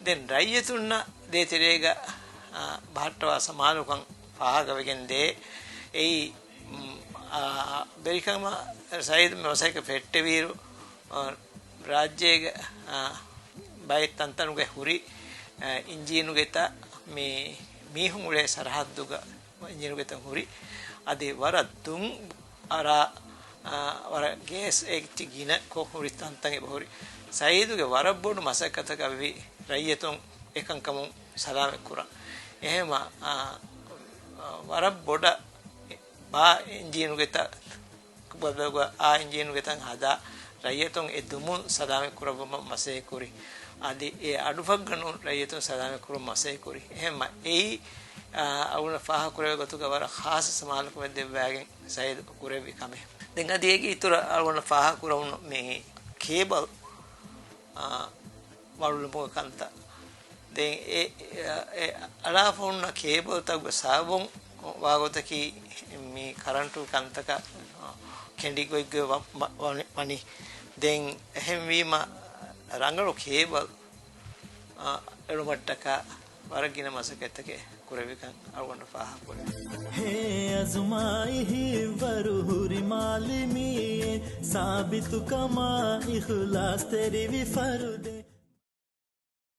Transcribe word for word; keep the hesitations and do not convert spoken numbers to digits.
ދެން ރައްޔިތުންނަށް ދޭތެރޭގަ، އާ، ބަހައްޓަވާ ސަމާލުކަން ފާހަގަވެގެން ދޭ. އެއީ، މް، އާ، ވެރިކަމަށް ސައީދު މި މަސައްކަތް ފެއްޓެވިއިރު، އާ، ރާއްޖޭގެ، އާ، ބައެއް ތަންތަނުގެ ހުރި، އާ، އިންޖީނުގެ ތައް މި މީހުން އުޅޭ ސަރަހައްދުގަ އިންޖީނުގެ ތަން ހުރި. އަދި ވަރަށް ދުން އަރާ، އާ، ވަރަށް ގޭސް އެއްޗި ގިނަ ކޮށް ހުރި ތަންތަން އެބަ ހުރި. ސައީދުގެ ވަރަށް ބޮޑު މަސައްކަތަކަށް ވީ ރައްޔިތުން އެކަންކަމުން ސަލާމަތް ކުރަން. އެހެންމަ، އާ، ވަރަށް ބޮޑަށް ބާ އިންޖީނުގެ ތަ-، ބަދަލުގަ އާ އިންޖީނުގެ ތަން ހަދާ، ރައްޔިތުން އެ ދުމުން ސަލާމަތް ކުރައްވަމަށް މަސައްކަތް ކުރި. އަދި އެ އަޑު ފައްގަނޫން ރައްޔިތުން ސަލާމަތް ކުރުމަށް މަސައްކަތް ކުރި. އެހެންމަ އެއީ، އާ، އަޅުގަނޑަށް ފާހަގަ ކުރެވޭ ގޮތުގަ ވަރަށް ޚާއްޞަ ސަމާލުކަމެއް ދެއްވާގެން ސައީދު ކުރެއްވި ކަމެއް. ދެން އަދި އޭގެ އިތުރަށް އަޅުގަނޑަށް ފާހަގަ ކުރެވުނު މި ކޭބަލް، އާ، ވަޅުލުމުގެ ކަންތައް. ދެން އެ، އެ، އެ އަޅާފަ ހުންނަ ކޭބަލްތަކުގެ ސަބަބުން ވާގޮތަކީ މި ކަރަންޓު ކަންތަކަށް ކެނޑި ގޮތްގޮތް ވަ-، ވަ-، ވަނި، ވަނީ. ދެން އެހެންވީމަ ރަނގަޅު ކޭބަލް، އާ، އެޅުމަށްޓަކާ ވަރަށް ގިނަ މަސައްކަތްތަކެއް ކުރެވިކަން އަޅުގަނޑު ފާހަގަކުރޭ. ހޭ އަޒުމާއި ހިއްވަރު ހުރި މާލިމީ، ސާބިތުކަމާ އިޚްލާސްތެރިވި ފަރުދެއް.